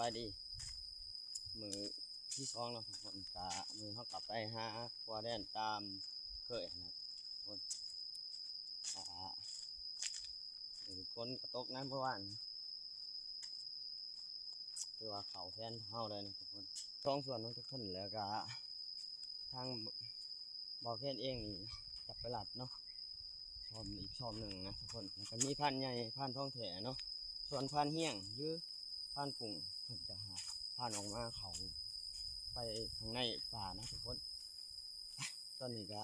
ບາຍດີ ມື້ທີສອງເນາະທຸກຄົນ. ກະມື້ເຮົາກະໄປຫາຂົວແດນຕາມເຄີຍຫັ້ນແຫຼະທຸກຄົນ. ກະຝົນກະຕົກນຳເມື່ອວານ ຖືວ່າເຂົ້າແຜນເຮົາເລີຍເນາະທຸກຄົນ. ສອງສ່ວນເນາະທຸກຄົນ ແລ້ວກະທາງ ບ່າວເຄນເອງນີ້ຈະໄປລັດເນາະ ຊອມອີກຊອມໜຶ່ງນະທຸກຄົນ. ແລ້ວກໍມີພານໃຫຍ່ ພານທອງແທ້ເນາະ, ສ່ວນພານຮຽງ ຫຼື ພານກຸ້ງ ເພິ່ນຈະຫາພານອອກມາ ເຂົ້າໄປຂ້າງໃນປ່ານະທຸກຄົນ. ຕອນນີ້ກໍ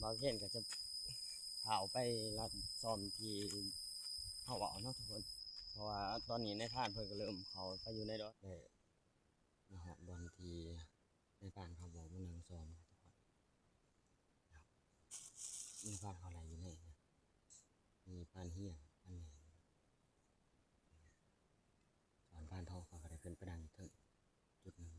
ບ່າວເຄນກໍຈະພາອອກໄປລັດຊອມທີ່ເຮົາເວົ້າເນາະທຸກຄົນ, ເພາະວ່າຕອນນີ້ນາຍພານເພິ່ນກໍເລີ່ມເຂົ້າໄປຢູ່ໃນດອນ ໄດ້ມາຮອດບ່ອນທີ່ ນາຍພານເຂົາບອກມານັ່ງຊອມ ນາຍພານເຂົາໄດ້ຢູ່ໃນ ມີພານຮຽງ ພານໃຫຍ່ ສ່ວນພານທອງເຂົາກໍໄດ້ຂຶ້ນໄປນັ່ງຢູ່ເທິງຈຸດໜຶ່ງ.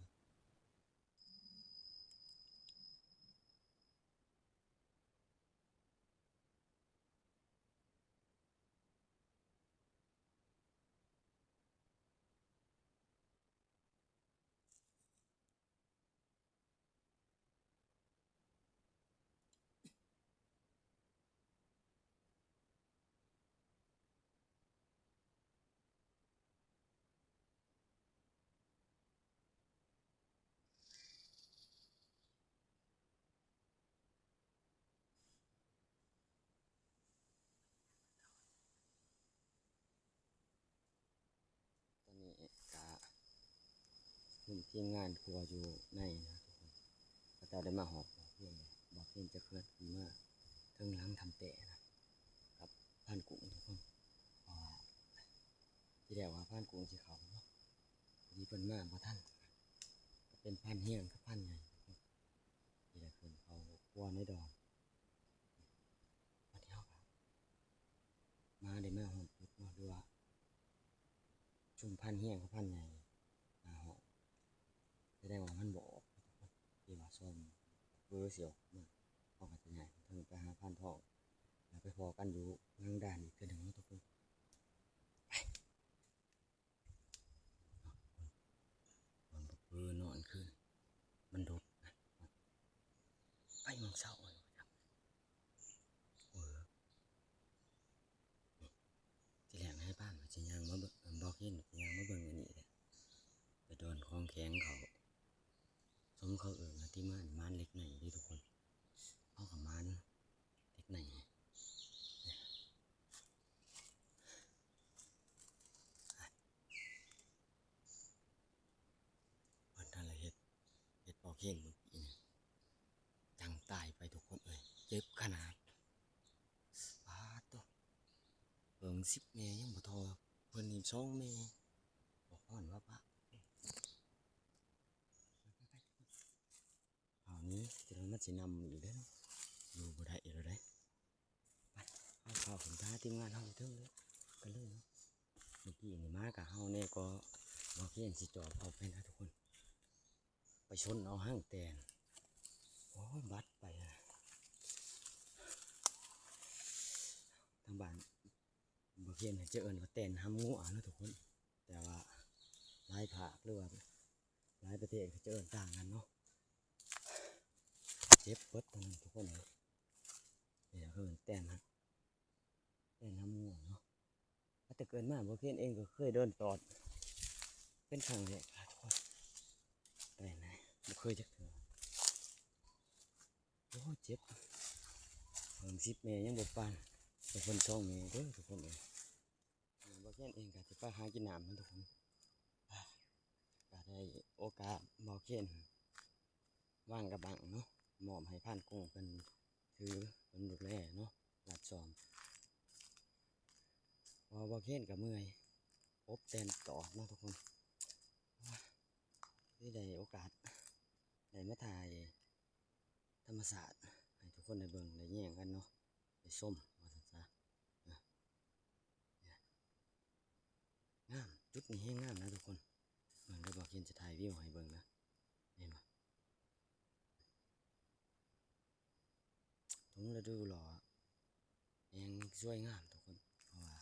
ຕອນນີ້ກະ ທີມງານຄົວຢູ່ໃນນະທຸກຄົນ, ເຂົາເຈົ້າໄດ້ມາຮອດ ບ່າວເຄນ ບ່າວເຄນຈະເຄື່ອນຂຶ້ນມາເທິງຫຼັງຖ້ຳແຕ້ນະ ກັບພານກຸ້ງທຸກຄົນ. ເພາະວ່າທີແລກວ່າພານກຸ້ງຊິເຂົ້າເນາະ, ພໍດີເພິ່ນມາບໍ່ທັນ ກໍເປັນພານຮຽງກັບພານໃຫຍ່ ທີ່ໄດ້ຂຶ້ນເຂົ້າຄົວໃນດອນ. ບັດນີ້ເຮົາກໍມາ ໄດ້ມາຮອດຈຸດເນາະ ຫຼືວ່າຊຸມພານຮຽງກັບພານໃຫຍ່ມາຮອດ, ສະແດງວ່າມັນບໍ່ອອກ ທີ່ວ່າຊອມເບີຊິອອກມາ. ເຮົາກໍຈະຍ້າຍເທິງໄປຫາພານທອງ ແລ້ວໄປພໍ້ກັນຢູ່ຫຼັງດ່ານອີກເທື່ອໜຶ່ງເນາະທຸກຄົນ. ໄປ. ມັນບໍ່ຄືນອນຄືນ ມັນດຸນະ ໄປມື້ເຊົ້າ ເອີ ທີແລກນາຍພານວ່າຊິຍ່າງມາເບິ່ງ ບໍ່ເຫັນ ຍ່າງມາເບິ່ງອັນນີ້ແຫຼະ ໄປດອນຂອງແຂງເຂົາ ສົມເຂົາເອີ້ນວ່າຕິມານ ມານເຫຼັກໃນເດ້ທຸກຄົນ. ເຮົາກໍມານເຫຼັກໃນ ເພິ່ນນັ້ນລະເຮັດ ເຮັດບໍ່ເກັ່ງມື້ກີ້ນີ້ ຈັ່ງຕາຍໄປທຸກຄົນເອີຍ ເຈັບຂະໜາດ. ປາດໂທ້ ເບິ່ງສິບແມ່ຍັງບໍ່ທໍ່ ເພິ່ນນີ້ສອງແມ່ ບໍ່ຮ້ອນວ່າປະ. ຄາວນີ້ຈະໄດ້ມາຊິນຳອີກເດ້ເນາະ ຢູ່ບໍ່ໄດ້ອີກແລ້ວເດ້. ໄປ ເຮົາເຂົ້າຂຶ້ນໄປຫາທີມງານເຮົາຢູ່ເທິງເລີຍ ກັນເລີຍເນາະ. ເມື່ອກີ້ນີ້ມາກະເຮົາແດ່ກໍ ບໍ່ເຫັນ ຊິຈອບເຂົ້າໄປນະທຸກຄົນ ໄປຊົນເອົາຫາງແຕນ. ໂອ້ຍ ບັດໄປ ທາງບ້ານບໍ່ເຫັນ ຈະເອີ້ນວ່າແຕນຫຳງົວເນາະທຸກຄົນ, ແຕ່ວ່າຫຼາຍພາກ ຫຼືວ່າ ຫຼາຍປະເທດເຂົາຈະເອີ້ນຕ່າງກັນເນາະ. ເຈັບເບິດທັງນັ້ນທຸກຄົນເອີຍ. ນີ້ລະເອີ້ນແຕນນະ ແຕນຫຳງົວເນາະ. ແຕ່ເກີດມາບໍ່ເຄີຍເອງກໍເຄີຍເດີນຕອດເປັນຄັ້ງແລກລະທຸກຄົນ. ແຕນນະ ບໍ່ເຄີຍຈັກເທື່ອ. ໂອ້ ເຈັບ. ເບິ່ງສິບແມ່ຍັງບໍ່ປານ ແຕ່ເພິ່ນສອງແມ່ເດີທຸກຄົນເອີຍ. ບ່າວເຄນເອງກໍຈະໄປຫາກິນນ້ຳເນາະທຸກຄົນ. ກໍໄດ້ໂອກາດບ່າວເຄນວາງກະບັງເນາະ ມອບໃຫ້ພານກຸ້ງເພິ່ນຖື ເພິ່ນດູແລເນາະ ລັດຊອມ. ເພາະວ່າບ່າວເຄນກໍເມື່ອຍ ອົບແຕ່ນຕອດເນາະທຸກຄົນ. ທີ່ໄດ້ໂອກາດໄດ້ມາຖ່າຍ ທຳມະຊາດໃຫ້ທຸກຄົນໄດ້ເບິ່ງໄດ້ແຍງກັນເນາະ ໄດ້ຊົມວ່າຊັ້ນຊະ. ງາມ ຈຸດນີ້ແຮງງາມນະທຸກຄົນ. ເບິ່ງເດີ ບ່າວເຄນຈະຖ່າຍວິວໃຫ້ເບິ່ງນະ ເຫັນບໍ່? ທົ່ງລະດູຫຼໍ່ແຮງສວຍງາມທຸກຄົນ ເພາະວ່າ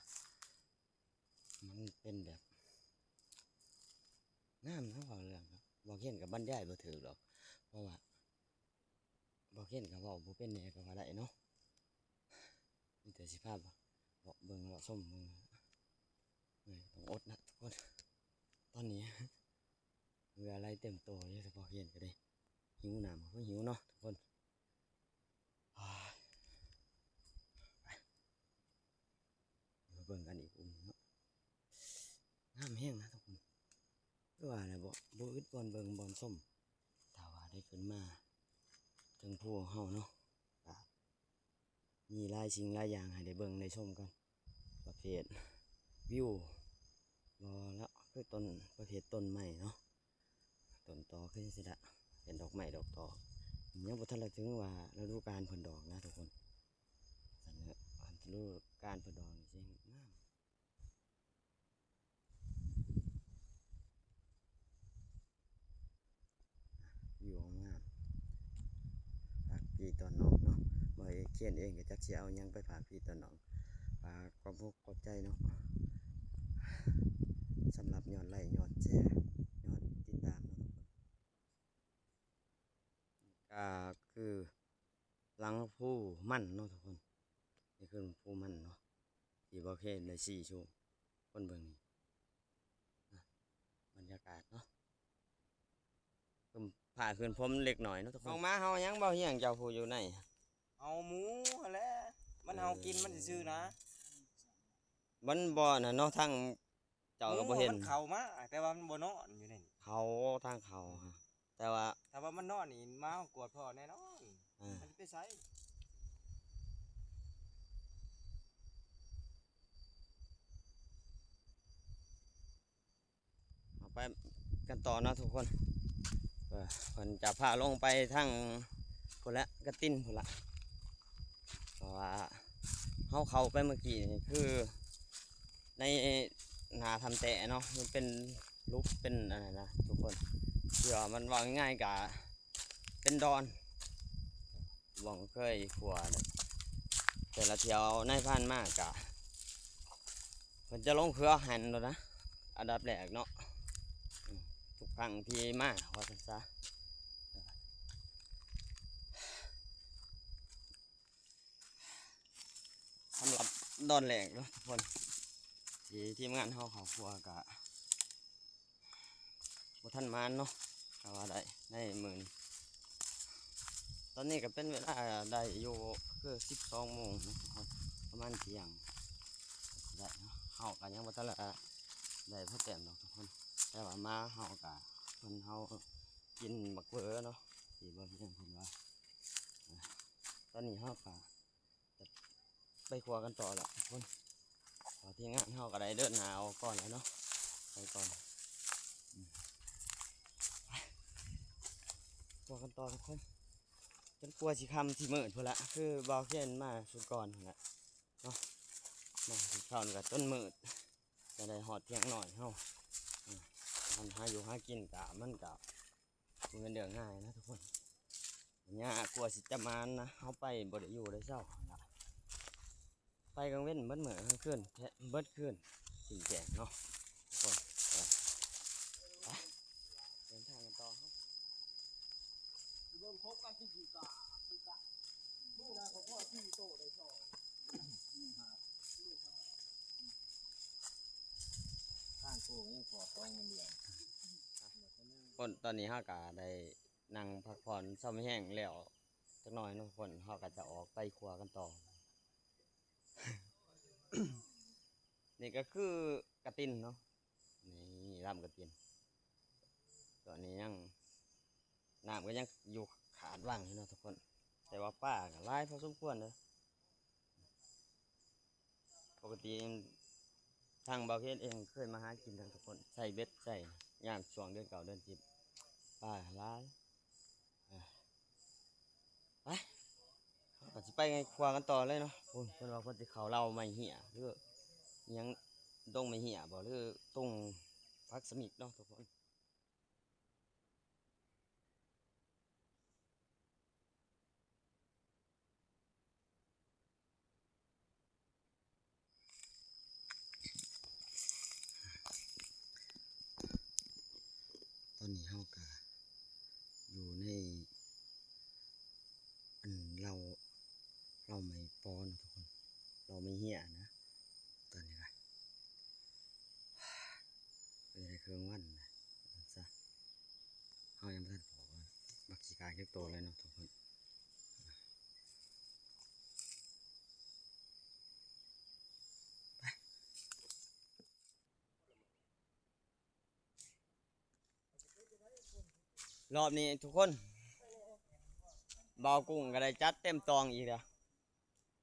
ມັນເປັນແບບ ງາມເນາະ ເວົ້າເລື່ອງເນາະ ບໍ່ຄຽນກໍບັນຍາຍບໍ່ຖືກດອກ ເພາະວ່າບໍ່ຄຽນກໍເວົ້າບໍ່ເປັນແດ່ກໍວ່າໄດ້ເນາະ ມີແຕ່ຊິພາເວາະເບິ່ງເວາະຊົມເບິ່ງ ເອີຍ ຕ້ອງອົດນະທຸກຄົນ ຕອນນີ້ເຫື່ອໄຫຼເຕັມໂຕຢູ່ ແຕ່ບໍ່ຄຽນກໍໄດ້ ຫິວນ້ຳກໍຄືຫິວເນາະທຸກຄົນ ໂອ້ຍ ໄປ ມາເບິ່ງກັນອີກອຸ່ມໜຶ່ງເນາະ ງາມແຮງນະທຸກຄົນ ຄືວ່າແຫຼະ ບໍ່ ບໍ່ອຶດບ່ອນເບິ່ງບ່ອນຊົມ ຖ້າວ່າໄດ້ຂຶ້ນມາເທິງພູເຮົາເນາະ ກະມີຫຼາຍສິ່ງຫຼາຍຢ່າງໃຫ້ໄດ້ເບິ່ງໄດ້ຊົມກັນ ປະເພດວິວ ບໍ່ລະ ຄືຕົ້ນ ປະເພດຕົ້ນໄມ້ເນາະ ຕົ້ນຕໍຄືຈັ່ງຊີ້ລະ ເປັນດອກໄມ້ດອກຕໍ ຍັງບໍ່ທັນລະເຖິງວ່າລະດູການເພິ່ນດອກນະທຸກຄົນ ຊັ້ນເນາະ ຄັນລະດູການເພິ່ນດອກນີ້ຊິງາມ ວິວງາມໆ ຝາກພີ່ຕອນນ້ອງເນາະ ບໍ່ ຄຽນເອງກໍຈັກຊິເອົາຫຍັງໄປຝາກພີ່ຕອນນ້ອງ ຝາກຄວາມຮູ້ຂອບໃຈເນາະ ສຳລັບຍອດໄລ້ ຍອດແຊ ຍອດຕິດຕາມເນາະ ກໍຄືຫຼັງພູມັນເນາະທຸກຄົນ ນີ້ຄືພູມັນເນາະ ທີ່ບໍ່ເຄໄດ້ຊີ້ສູ່ຄົນເບິ່ງນີ້ ນະ ບັນຍາກາດເນາະ ຄື ຜ້າຄືນພົມເລັກນ້ອຍເນາະທຸກຄົນ ອອກມາເຮົາຍັງບໍ່ຮຽງເຈົ້າຜູ້ຢູ່ໃນ ເຮົາໝູຫັ້ນແຫຼະ ມັນເຮົາກິນມັນຊື່ໆນະ ມັນບໍ່ນັ້ນເນາະ ທາງເຈົ້າກໍບໍ່ເຫັນ ໝູມັນເຂົ້າມາ ແຕ່ວ່າມັນບໍ່ນອນຢູ່ໃນນີ້ ເຂົ້າທາງເຂົ້າ ແຕ່ວ່າ ຖ້າວ່າມັນນອນນີ້ ມາເຮົາກວດພໍ້ແນ່ນອນ ເອີ ມັນຊິໄປໃສ? ເຮົາໄປກັນຕໍ່ເນາະທຸກຄົນ ເອີ ເພິ່ນຈະພາລົງໄປທາງພຸ້ນລະ ກະຕິນພຸ້ນລະ ເພາະວ່າເຮົາເຂົ້າໄປເມື່ອກີ້ນີ້ ຄືໃນໜ້າຖ້ຳແຕ້ເນາະ ມັນເປັນຫຼຸບ ເປັນອັນນັ້ນນະທຸກຄົນ ທີ່ວ່າມັນເວົ້າງ່າຍໆກະເປັນດອນ ບໍ່ເຄີຍຂົວເລີຍ ແຕ່ລະທ່ຽວໃນຜ່ານມາກະ ເພິ່ນຈະລົງເຄືອຫັ້ນໂລດນະ ອັນດັບແລກເນາະ ອືມ ທຸກຄັ້ງທີ່ມາ ວ່າຊັ້ນຊະ ສຳລັບດອນແລກເນາະທຸກຄົນ ທີ່ທີມງານເຮົາເຂົ້າຄົວກະ ບໍ່ທັນໝານເນາະ ຖ້າວ່າໄດ້ ໃນມື້ນີ້ ຕອນນີ້ກໍເປັນເວລາໄດ້ຢູ່ ຄືສິບສອງໂມງເນາະທຸກຄົນ ປະມານທ່ຽງໄດ້ເນາະ ເຮົາກໍຍັງບໍ່ທັນລະໄດ້ພໍແຕ້ມດອກທຸກຄົນ ແຕ່ວ່າມາເຮົາກໍ ເພິ່ນ ເຮົາກິນບັກເບີເນາະ ທີ່ບໍ່ຮຽງເພິ່ນວ່າ ຕອນນີ້ເຮົາກໍ ຈະໄປຄົວກັນຕໍ່ລະທຸກຄົນ ເພາະທີມງານເຮົາກໍໄດ້ເດີນໜ້າອອກກ່ອນແລ້ວເນາະ ໄປກ່ອນ ອືມ ໄປ ຄົວກັນຕໍ່ທຸກຄົນ ຈົນກວ່າຊິຄ່ຳຊິມືດພຸ້ນລະ ຄືບ່າວເຄນມາຊຸດກ່ອນຫັ້ນລະເນາະ ມາຊຸດກ່ອນກໍຈົນມືດ ຈະໄດ້ຮອດທ່ຽງນ້ອຍເຮົາ ອືມ ການຫາຢູ່ຫາກິນກະ ມັນກະ ບໍ່ແມ່ນເລື່ອງງ່າຍນະທຸກຄົນ ຍາກກວ່າຊິຈະມານນະ ເຮົາໄປບໍ່ໄດ້ຢູ່ໄດ້ເຊົານະ ໄປກາງເວັນເບິດມື້ກາງຄືນ ເບິດຄືນ ຊິແຈ້ງເນາະທຸກຄົນ ໄປ ໄປ ເດີນທາງກັນຕໍ່ເຮົາ ເບິ່ງຄົບກັນທີ່ກະ ທີ່ກະ ມື້ໜ້າເຂົາພໍ້ສີ່ໂຕໄດ້ສອງ ຂ້າງໂກງຍັງພໍ້ສອງເງິນເດືອນ ຄົນ ຕອນນີ້ເຮົາກະໄດ້ ນັ່ງພັກຜ່ອນເຊົາມີແຮງແລ້ວຈັກໜ້ອຍເນາະທຸກຄົນ ເຮົາກໍຈະອອກໄປຄົວກັນຕໍ່ ນີ້ກໍຄືກະຕິນເນາະ ນີ້ລຳກະຕິນ ຕອນນີ້ຍັງ ນ້ຳກໍຍັງຢູ່ຂາດວັງຢູ່ເນາະທຸກຄົນ ແຕ່ວ່າປາກໍຫຼາຍພໍສົມຄວນເດີ. ປົກກະຕິທາງບ່າວເຄນເອງເຄີຍມາຫາກິນນະທຸກຄົນ ໃສ່ເບັດໃສ່ ຍາມຊ່ວງເດືອນເກົ້າເດືອນສິບ ປາຫຼາຍ. ເອີ ໄປ ເຮົາກໍຊິໄປໃນຄົວກັນຕໍ່ເລີຍເນາະ. ໂອ້ຍ ເພິ່ນວ່າເພິ່ນຊິເຂົ້າເລົາໄມ້ເຫ້ຍ ຫຼືອີ່ຫຍັງ ດົງໄມ້ເຫ້ຍບໍ ຫຼືຕົງຜັກສະມິກເນາະທຸກຄົນ. ເ ເຄິ່ງວັນນະ ຊະ ເຮົາຍັງບໍ່ທັນພໍ້ບັກຂີ້ຂ້າຈັກໂຕເລີຍເນາະທຸກຄົນ. ໄປ ລອບນີ້ທຸກຄົນ ບ່າວກຸ້ງກໍໄດ້ຈັດເຕັມຕອງອີກແລ້ວ.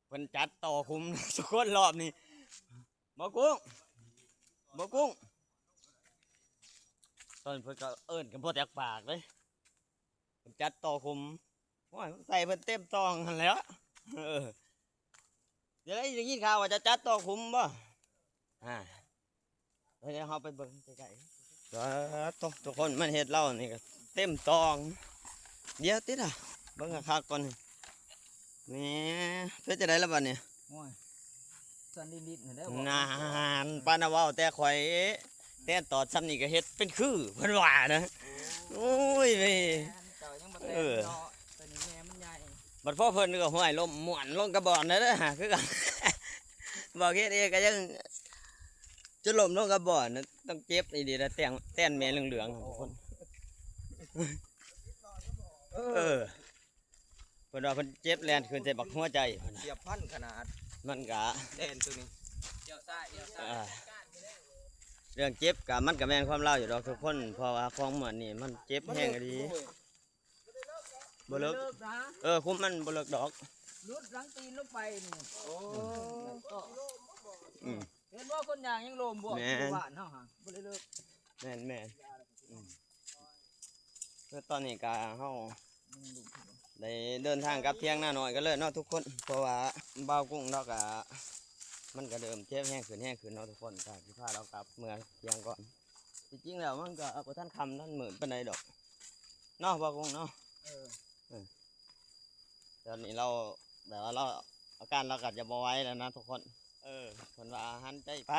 ເພິ່ນຈັດຕໍ່ຂຸມທຸກຄົນລອບນີ້. ບ່າວກຸ້ງ ບ່າວກຸ້ງ ຕອນເພິ່ນກໍເອີ້ນກັນບໍ່ແຕກປາກເດ້. ເພິ່ນຈັດຕໍ່ຂຸມ. ໂອ້ຍ ໃສ່ເພິ່ນເຕັມຕອງຫັ້ນແຫຼ້ວ. ເອີ ດຽວໄດ້ຍິນຂ່າວວ່າຈະຈັດຕໍ່ຂຸມບໍ່? ອ່າ ດຽວເຮົາໄປເບິ່ງໃກ້ໆ. ປາດໂທ້ ທຸກຄົນ ມັນເຮັດເຮົານີ້ກໍເຕັມຕອງ. ດຽວຕິລະ ເບິ່ງຄັກໆກ່ອນ. ນີ້ ເປັນຈັ່ງໃດລະບັດນີ້? ໂອ້ຍ ສັ່ນລິນໆຫັ້ນແຫຼ້ວ. ນານ ປານນະເວົ້າແຕ່ຂ້ອຍ ແຕ່ຕອນຊ່ຳນີ້ກໍເຮັດເປັນຄືເພິ່ນວ່ານະ. ໂອ້ຍ ເຈົ້າຍັງບໍ່ແຕ່ງເນາະ ເອີ ຕົວນີ້ແມ່ມັນໃຫຍ່. ບັດພໍເພິ່ນກໍຫ້ວຍ ລົ້ມມ້ວນລົງກະບອນແລ້ວເດີ ຄືກັນ. ບໍ່ເຮັດເອງກໍຍັງ ຈົນລົ້ມລົງກະບອນ ຕ້ອງເຈັບອີ່ຫຼີລະ ແຕ່ນ ແຕ່ນແມ່ເຫຼືອງໆ ທຸກຄົນ. ເອີ ເອີ ເພິ່ນວ່າເພິ່ນເຈັບແລ່ນຂຶ້ນໃສ່ບັກຫົວໃຈເພິ່ນ. ສຽບພັນຂະໜາດ ມັນກະແລ່ນຕົວນີ້ ອ່າ ເລື່ອງເຈັບກະ ມັນກະແມ່ນຄວາມລາວຢູ່ດອກທຸກຄົນ ເພາະວ່າຂອງໝວດນີ້ມັນເຈັບແຮງອີ່ຫຼີ. ບໍ່ເລິກ ບໍ່ເລິກນະ ເອີ ຂຸມມັນບໍ່ເລິກດອກ ຫຼຸດຫຼັງຕີນລົງໄປນີ້. ໂອ້ ອືມ ເຫັນບໍ່ ຄົນຍ່າງຍັງໂລມບໍ່? ແມ່ນ ຢູ່ບ້ານເຮົາຫະ ບໍ່ໄດ້ເລິກ. ແມ່ນໆ ອືມ ຄືຕອນນີ້ກະເຮົາໄດ້ເດີນທາງກັບຖຽງນານ້ອຍກັນເລີຍເນາະທຸກຄົນ ເພາະວ່າບ່າວກຸ້ງລາວກະ ມັນກະເລີ່ມເຈັບແຮງຂຶ້ນ ແຮງຂຶ້ນເນາະທຸກຄົນ ກະຊິພາລາວກັບເມືອຖຽງກ່ອນ. ທີ່ຈິງແລ້ວມັນກະບໍ່ທັນຄ່ຳທັນມືດປານໃດດອກເນາະ ບ່າວກຸ້ງເນາະ. ເອີ ເອີ ຕອນນີ້ລາວ ແບບວ່າລາວ ອາການລາວກໍຈະບໍ່ໄຫວແລ້ວນະທຸກຄົນ. ເອີ ເພິ່ນວ່າຫັນໃຈໄປ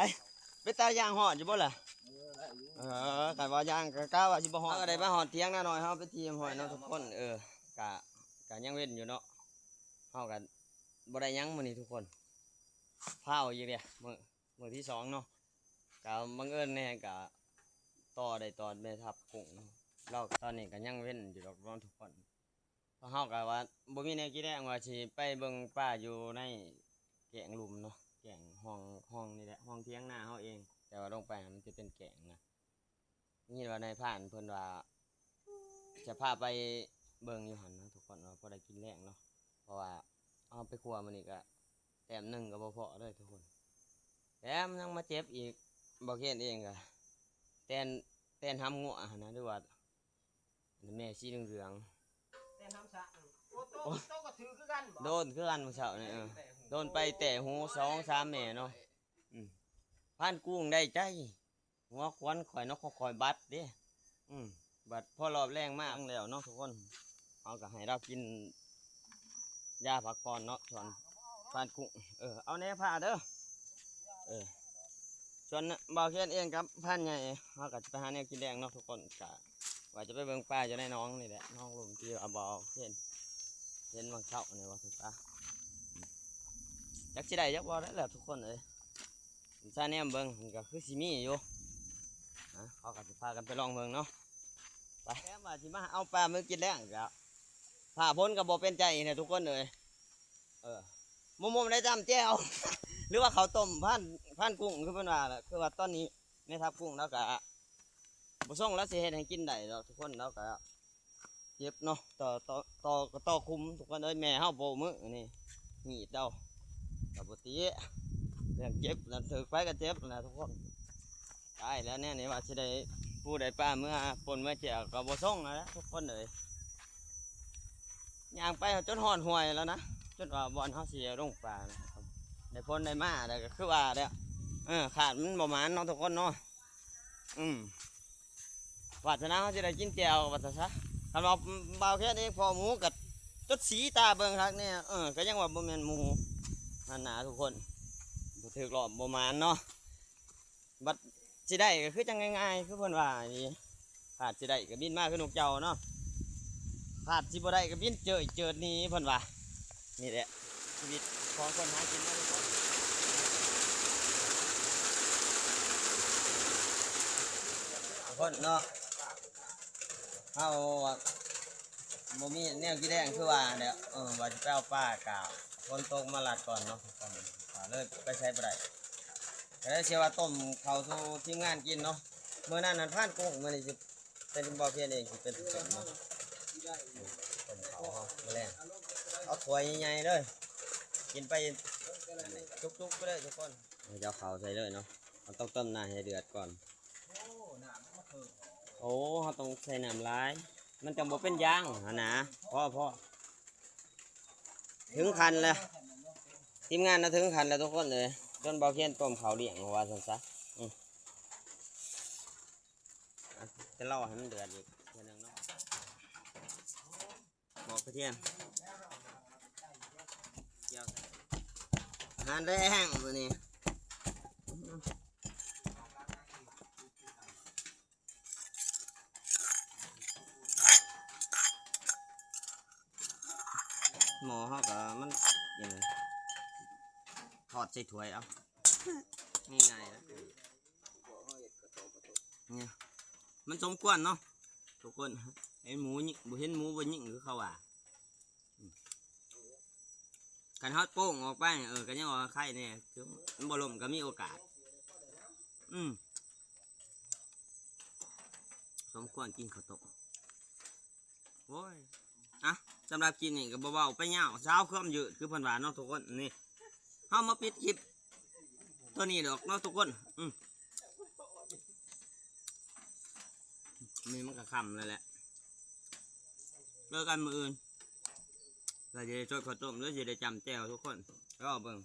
ເປັນຕາຍ່າງຮອດຢູ່ບໍ່ລະ? ເອີ ໄດ້ຢູ່ ເອີ ຄັນວ່າຍ່າງກໍກະວ່າຊິບໍ່ຮອດ ເຮົາກໍໄດ້ມາຮອດຖຽງນານ້ອຍເຮົາເປັນທີ່ຮຽບຮ້ອຍເນາະທຸກຄົນ. ເອີ ກະ ກະຍັງເວັ້ນຢູ່ເນາະ ເຮົາກໍບໍ່ໄດ້ຫຍັງມື້ນີ້ທຸກຄົນ ຟ້າວອີກເດ້ ມື້ ມື້ທີສອງເນາະ. ກະບັງເອີນແດ່ ກະຕໍ່ໄດ້ຕອນແມ່ທັບກຸ້ງເນາະ ລາວ ຕອນນີ້ກະຍັງເວັ້ນຢູ່ດອກເນາະທຸກຄົນ. ພວກເຮົາກະວ່າບໍ່ມີແນວກິນແລງ ວ່າຊິໄປເບິ່ງປາຢູ່ໃນແກ້ງລຸ່ມເນາະ ແກ້ງຮ່ອງ ຮ່ອງນີ້ແຫຼະ ຮ່ອງຖຽງນາເຮົາເອງ ແຕ່ວ່າລົງໄປຫັ້ນມັນຈະເປັນແກ້ງນະ. ໄດ້ຍິນວ່ານາຍພານເພິ່ນວ່າຈະພາໄປເບິ່ງຢູ່ຫັ້ນນະທຸກຄົນ ວ່າພໍໄດ້ກິນແລງເນາະ ເພາະວ່າເຮົາໄປຄົວມື້ນີ້ກະແຕ້ມໜຶ່ງກໍບໍ່ພໍເລີຍທຸກຄົນ ແຖມຍັງມາເຈັບອີກ. ບໍ່ເຄນເອງກະແຕ່ນ ແຕ່ນຫຳງົວຫັ້ນນະ ຫຼືວ່າ ແມ່ສີເຫຼືອງໆ ແຕ່ນຫຳສະ. ໂອ້ ໂຕ ໂຕກໍຖືກຄືກັນບໍ່? ໂດນຄືກັນມື້ເຊົ້ານີ້ ເອີ ໂດນໄປແຕ່ຫູສອງສາມແມ່ເນາະ. ອືມ ພານກຸ້ງໄດ້ໃຈ ຫົວຂວັນຂ້ອຍເນາະ ຂ້ອຍບັດເດ້. ອືມ ບັດພໍລອບແລງມາແລ້ວເນາະທຸກຄົນ ເຮົາກໍໃຫ້ລາວກິນຢາພັກຜ່ອນເນາະ ສ່ວນພານກຸ້ງ ເອີ ເອົາແດ່ພາເດີ. ເອີ ສ່ວນບ່າວເຄນເອງກັບພານໃຫຍ່ ເຮົາກໍຈະໄປຫາແນວກິນແລງເນາະທຸກຄົນ ກະວ່າຈະໄປເບິ່ງປາຢູ່ໃນໜອງນີ້ແຫຼະ ໜອງລຸ່ມທີ່ວ່າບ່າວເຄນເຫັນຫວ່າງເຊົ້ານີ້ວ່າຊັ້ນຊະ. ຈັກຊິໄດ້ຈັກບໍ່ໄດ້ລະທຸກຄົນເອີຍ ຊາແນມເບິ່ງມັນກໍຄືຊິມີຢູ່ ນະ ເຮົາກໍຊິພາກັນໄປລອງເບິ່ງເນາະ. ໄປ ແຕ່ວ່າຊິມາເອົາປາມາກິນແລງ ກະຟ້າຝົນກໍບໍ່ເປັນໃຈອີກແຫຼະທຸກຄົນເອີຍ. ເອີ ໝຸ່ມໆ ໄດ້ຕຳແຈ່ວ ຫຼືວ່າເຂົ້າຕົ້ມພານ ພານກຸ້ງ ຄືເພິ່ນວ່າແຫຼະ. ຄືວ່າຕອນນີ້ແມ່ທັບກຸ້ງລາວກະບໍ່ຊົງລາວຊິເຮັດໃຫ້ກິນໄດ້ດອກທຸກຄົນ ລາວກະ ເຈັບເນາະ ຕໍ່ ຕໍ່ ຕໍ່ ຕໍ່ຂຸມທຸກຄົນເອີຍ. ແມ່ເຮົາໂບະມື້ນີ້ ມີດເຮົາກໍບໍ່ຕິ ເລື່ອງເຈັບນັ້ນຖືກໃຜກໍເຈັບແຫຼະທຸກຄົນ. ຕາຍແລ້ວແນວນີ້ ວ່າຊິໄດ້ປູໄດ້ປາເມືອປົ່ນເມືອແຈ່ວກໍບໍ່ຊົງແລ້ວທຸກຄົນເອີຍ. ຍ່າງໄປຈົນຮອດຫ້ວຍແລ້ວນະ ຈົນວ່າບ່ອນເຮົາຊິລົງປານະ ໄດ້ຝົນໄດ້ມາແລ້ວກໍຄືວ່າແຫຼະ ເອີ ຄາດມັນບໍ່ໝານເນາະທຸກຄົນເນາະ. ອືມ ວາດສະໜາເຮົາຊິໄດ້ກິນແຈ່ວວ່າຊັ້ນຊະ. ຄັນວ່າບ່າວແຄນເອງພໍ້ໝູກໍຈົດສີຕາເບິ່ງຄັກແນ່ ເອີ ກໍຍັງວ່າບໍ່ແມ່ນໝູຫັ້ນນາທຸກຄົນ ບໍ່ຖືກລອບບໍ່ໝານເນາະ. ບັດຊິໄດ້ກໍຄືຈັ່ງງ່າຍໆ ຄືເພິ່ນວ່ານີ້ ຄາດຊິໄດ້ກໍບິນມາຄືນົກເຈົ້າເນາະ ຄາດຊິບໍ່ໄດ້ກໍບິນເຈີ້ຍເຈີດໜີເພິ່ນວ່າ. ນີ້ແຫຼະຊີວິດຂອງຄົນຫາກິນເນາະທຸກຄົນ. ຄົນເນາະ ເຮົາບໍ່ມີແນວກິນແລງຄືວ່າແຫຼະ ເອີ ວ່າຊິໄປເອົາປາກະຝົນຕົກມາລັດກ່ອນເນາະ ກໍເລີຍໄປໃສບໍ່ໄດ້ ກໍເລີຍຊິວ່າຕົ້ມເຂົ້າສູ່ທີມງານກິນເນາະ ມື້ນັ້ນຫັ້ນພານກຸ້ງ ມື້ນີ້ຊິ ເປັນບໍ່ພຽນເອງຊິເປັນເປັນເນາະ ຕົ້ມເຂົ້າເຮົາມື້ແລງ ເອົາຖ້ວຍໃຫຍ່ໆເລີຍ ກິນໄປຈຸກໆໄປເລີຍທຸກຄົນ ເຮົາຈະເອົາເຂົ້າໃສ່ເລີຍເນາະ ເຮົາຕ້ອງຕົ້ມນ້ຳໃຫ້ເດືອດກ່ອນ ໂອ້ ເຮົາຕ້ອງໃສ່ນ້ຳຫຼາຍ ມັນຈັ່ງບໍ່ເປັນຢາງຫັ້ນນະ ພໍໆ ເຖິງຂັ້ນແລ້ວ ທີມງານເຮົາເຖິງຂັ້ນແລ້ວທຸກຄົນເອີຍ ຈົນບໍ່ພຽນຕົ້ມເຂົ້າລ້ຽງວ່າຊັ້ນຊະ ອື ອ່ະ ຈະລໍໃຫ້ມັນເດືອດອີກເທື່ອໜຶ່ງເນາະ ປອກກະທຽມ ກ່ຽວໃສ່ ອາຫານແລງມື້ນີ້ ໝໍ້ເຮົາກໍມັນ ນີ້ນະ ທອດໃສ່ຖ້ວຍເອົາ ງ່າຍໆ ນີ້ ມັນສົມຄວນເນາະທຸກຄົນ ເຫັນໝູຍິງ ບໍ່ເຫັນໝູບໍ່ຍິງຄືເຂົາວ່າ ອືມ ຄັນເຮົາໂປ້ງອອກໄປ ເອີ ກໍຍັງວ່າໄຄແດ່ ຄືມັນບໍ່ລົ້ມກໍມີໂອກາດ ອືມ ສົມຄວນກິນເຂົ້າຕົ້ມ ໂອ້ຍ ອ່ະ ສຳລັບຄລິບນີ້ກໍບໍ່ເວົ້າໄປຍາວ ສາວຄວາມຍືດ ຄືເພິ່ນວ່າເນາະທຸກຄົນ ນີ້ ເຮົາມາປິດຄລິບຕົວນີ້ດອກເນາະທຸກຄົນ ອືມ ນີ້ມັນກໍຄ່ຳແລ້ວແຫຼະ ເຈີກັນມື້ອື່ນ ແລ້ວຊິໄດ້ຊົດເຂົ້າຕົ້ມ ຫຼືຊິໄດ້ຈ້ຳແຈ່ວທຸກຄົນ ລໍເບິ່ງ